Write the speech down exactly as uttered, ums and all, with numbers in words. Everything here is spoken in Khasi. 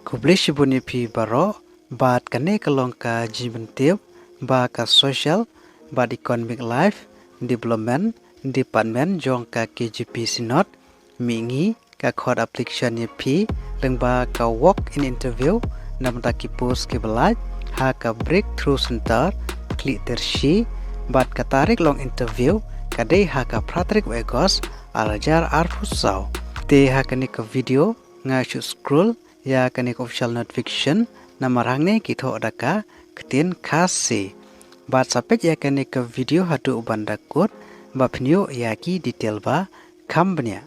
Khublei shibun ïa phi baroh, bad kane ka long ka jingpyntip ba ka Social bad Economic Life Development Department jong ka K G P Synod, mihngi ka khot application ïa phi lyngba ka walk-in interview na bynta ki post kiba lait ha ka Breakthrough Centre, Khliehtiar shi, bad ka tarik long interview ka dei ha ka phra tarik u August ar hajar arphew saw. Te ha kane ka video nga shu scroll ïa kane ka official notification namar hangne ki thoh da ka ktien Khasi. Bad sa peit ïa kane ka video haduh ban da kut ba phin ïoh ïa ki detail ba kham bniah.